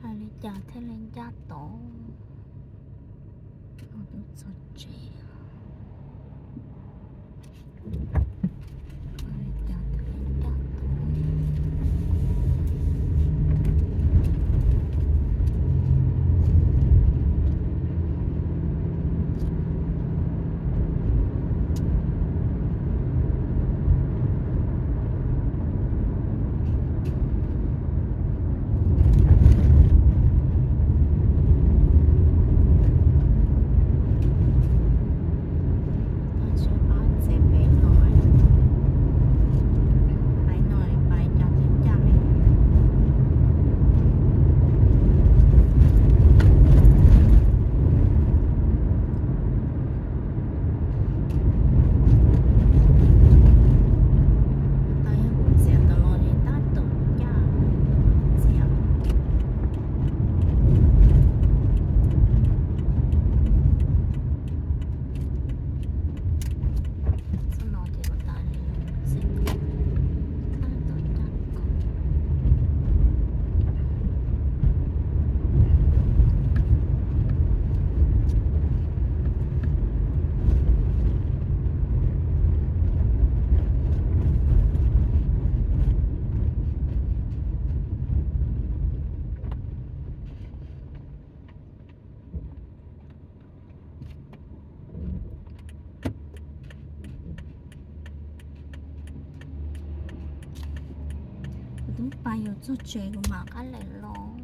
Li cas thiaj li ncaj tod? Txog tsev. Tau yog kuv txiav tau los li tab tom caj txiav. Txoj no ces kuv tas li xwb, tab tom caj kom. Kuv twb pais yuav txog tsev kuv mam qab lem los.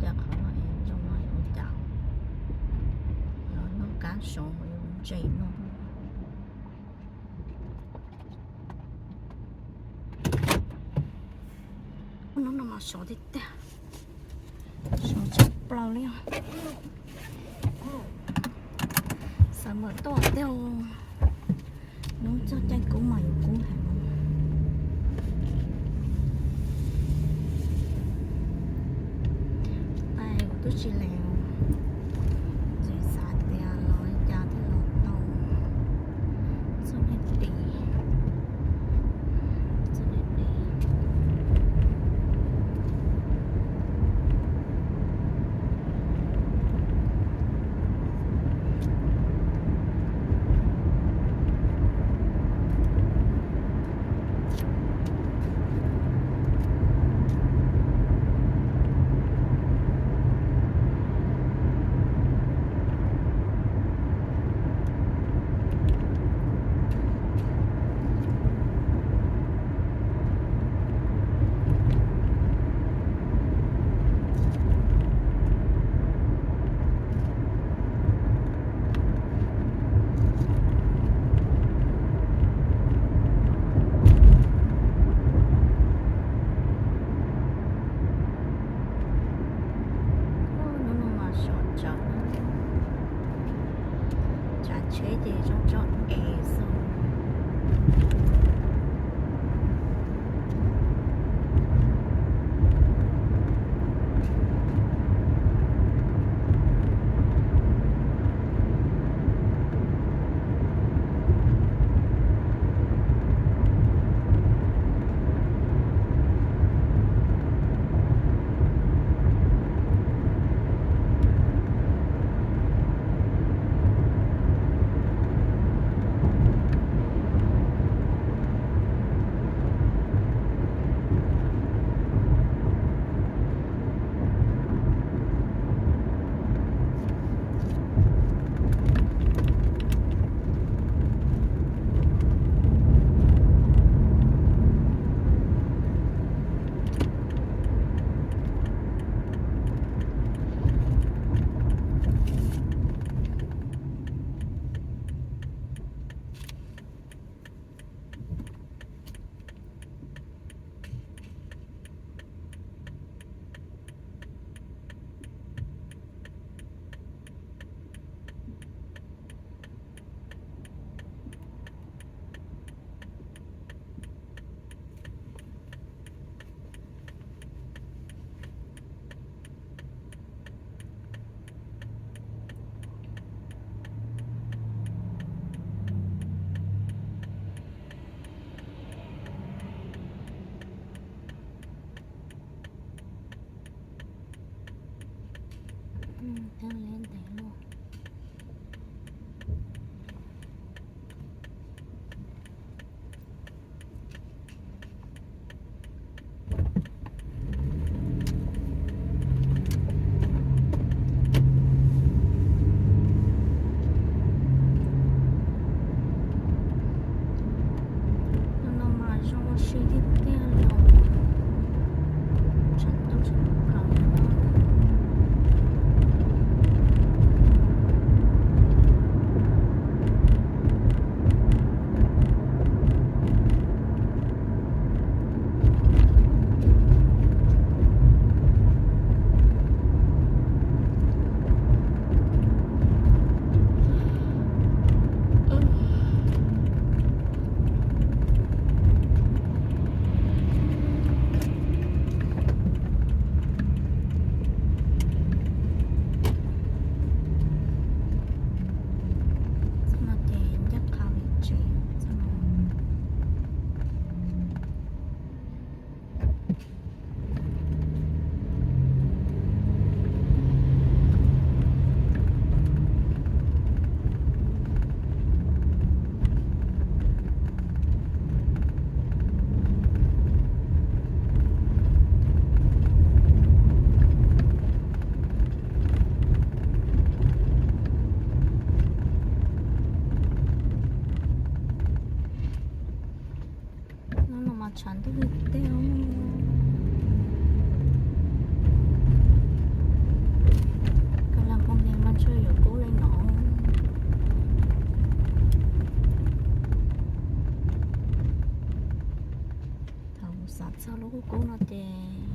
Cas qhov no es zoo no ua cas los noj kab sov yuav ntses no. Hnub no mas sov tiag tiag, sov tshaj plaws li os. Xav mam tuaj tej hnub txog caij kub mas yuav kub heev. Tais kuv twb tsis lees, tsis xav tias los li cas thiaj los tau. Txog niag pis, txog niag pis. Teeb liab ntev luaj. Hnub no mas zoo ua si tiag tiag li os. Tshav ntuj tshaj plaws li no. Txoj no ces ncaj qha li tsev txoj no. Hnub no mas tshav ntuj tiag tiag. Koj lam phooj ywg mas ntshe yuav kub li no. Thaum xav txog lub kub kub no ces